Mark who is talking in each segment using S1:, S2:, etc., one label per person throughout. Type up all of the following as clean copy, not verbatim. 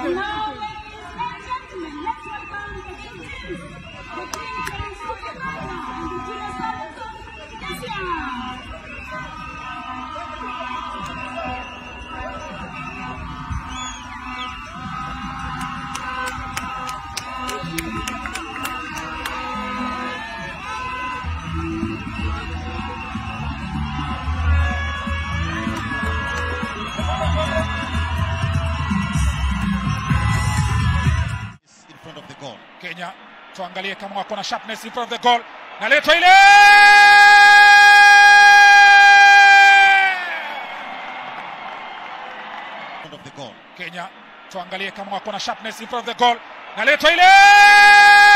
S1: And now, ladies and gentlemen, let's welcome the two teams, the team from Sulemana and the Junior Salvatore Asia.
S2: Kenya tuangalie kama wako na sharpness in front of the goal. Naletwa ile
S3: front of the goal.
S2: Kenya tuangalie kama wako na sharpness in front of the goal. Naletwa ile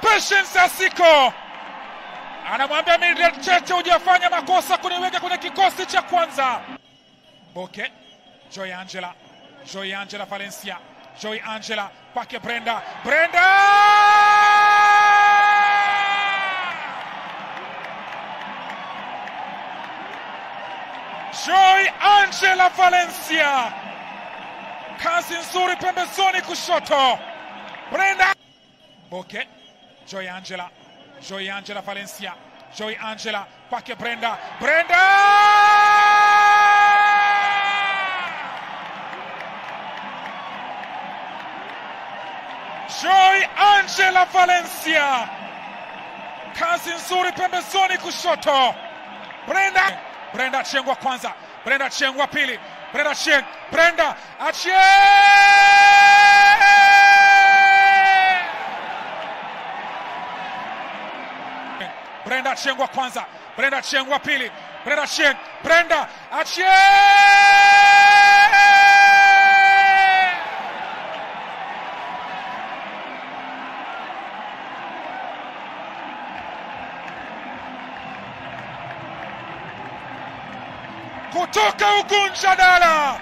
S2: Patience Asiko anamwambia Mildred Cheche, hujafanya makosa kuniweka kwenye kikosi cha kwanza. Boke, Joy Angela, Joy Angela Valencia, Joy Angela kwake Brenda, Brenda! Joy Angela Valencia, kazi nzuri pembezoni kushoto. Brenda Boke, Joy Angela, Joy Angela Valencia, Joy Angela kwake Brenda, Brenda! Joy Angela Valencia, kazi nzuri pembezoni kushoto. Brenda, Brenda Achieng wa kwanza, Brenda Achieng wa pili, Brenda Achieng, Brenda Achieng! Brenda Achieng wa kwanza, Brenda Achieng wa pili, Brenda Achieng, Brenda Achieng! Kutoka Ugunja Dala.